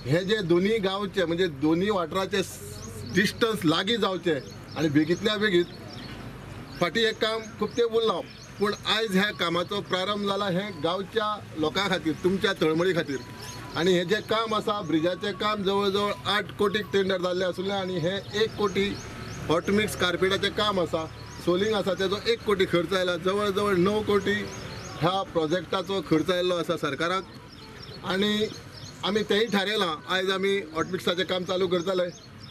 हे जे दोन्ही गांवचे म्हणजे दोन्ही वाठाराचे डिस्टन्स लागीं जावचें आनी बेगींतल्या बेगीन फाटीं हें काम खूब तेंप उरलां, पूण आयज ह्या कामाचो प्रारंभ जाला हें गांवच्या लोकां खातीर, तुमच्या तळमळी खातीर। आनी हें जें काम आसा ब्रिजाचें काम जवळ जवळ 8 कोटीक टेंडर जाल्लें आसलें आनी हें 1 कोटी हॉटमिक्स कार्पेटाचें काम आसा, सोलिंग आसा, तेजो 1 कोटी खर्च आयला। जवळ जवळ 9 कोटी ह्या प्रोजेक्टाचो खर्च आयिल्लो आसा सरकाराक आनी आमी तेंय थारायलां। आयज आमी हॉटमिक्साचें काम चालू करतले।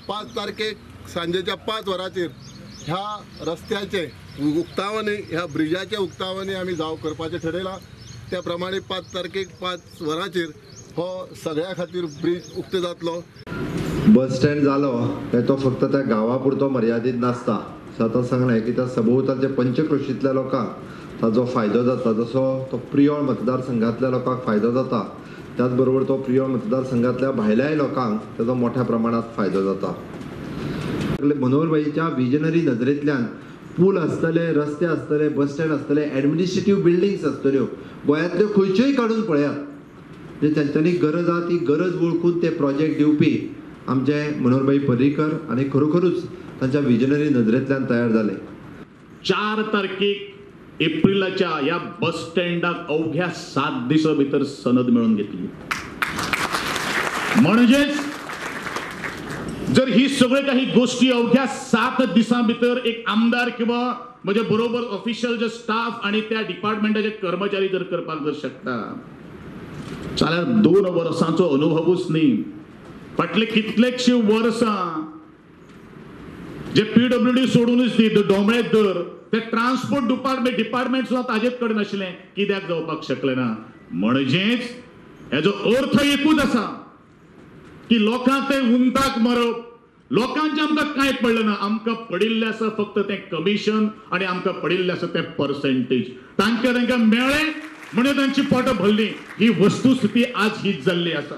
5 तारखेक सांजेच्या 5 वरांचेर ह्या रस्त्याचें उक्तावणी, ह्या ब्रिजाचें उक्तावणी आमी जाव करपाचें ठरयलां। त्या प्रमाणे 5 तारखेक 5 वरांचेर हो सगळ्या खातीर ब्रिज उक्तो जातलो। बस स्टँड जालो काय तो फक्त त्या गांवा पुरतो मर्यादीत नासता। आतां सांगलें की त्या सभोवतालच्या पंचक्रोशींतल्या लोकांक ताजो फायदो जाता, जसो तो प्रियोळ मतदारसंघातल्या लोकांक फायदो जाता, त्याच बरोबर तो प्रियोळ मतदारसंघातल्या भायल्याय लोकांक ताजो मोठ्या प्रमाणात फायदो जाता। मनोहरभाईच्या विजनरी नजरेंतल्यान पूल आसतले, रस्ते आसतले, बस स्टँड आसतले, एडमिनिस्ट्रेटीव बिल्डिंग्स आसतल्यो, गोंयांतल्यो खंयच्योय काडून पळयात, जे तांच्यांनी गरज आहा ती गरज वळखून ते प्रोजेक्ट दिवपी आमचे मनोहरभाई पर्रीकर आनी खरोखरूच तांच्या विजनरी नजरेंतल्यान तयार जाले। 4 तारखेक एप्रिलाच्या ह्या बस स्टँडाक अवघ्या 7 दिसां भितर सनद मेळून घेतली। म्हणजेच जर ही सगळे काही गोष्टी अवघ्या 7 दिसां भितर एक आमदार किंवा म्हणजे बरोबर ऑफिशियल जे स्टाफ आणि त्या डिपार्टमेंटाचे कर्मचारी जर करपाक जर शकता जाल्यार 2 वर्सांचो अनुभवूच न्ही, फाटले कितलेशे वर्सां जे पीडब्ल्यूडी सोडूनच दी दोमळे दर ते ट्रान्सपोर्ट डिपार्टमेंट सुद्दां ताजेच कडेन आशिल्लें, कित्याक जावपाक शकलें ना। म्हणजेच हेजो अर्थ एकूच आसा की लोकांक ते उंताक मरप, लोकांचें आमकां कांय पडलें ना, आमकां पडिल्लें आसा फक्त तें कमिशन आनी आमकां पडिल्लें आसा तें पर्सेंटेज। तांकां तांकां मेळ्ळें म्हणजे तांची पोटां भरलीं। ही वस्तुस्थिती आज हीच जाल्ली आसा।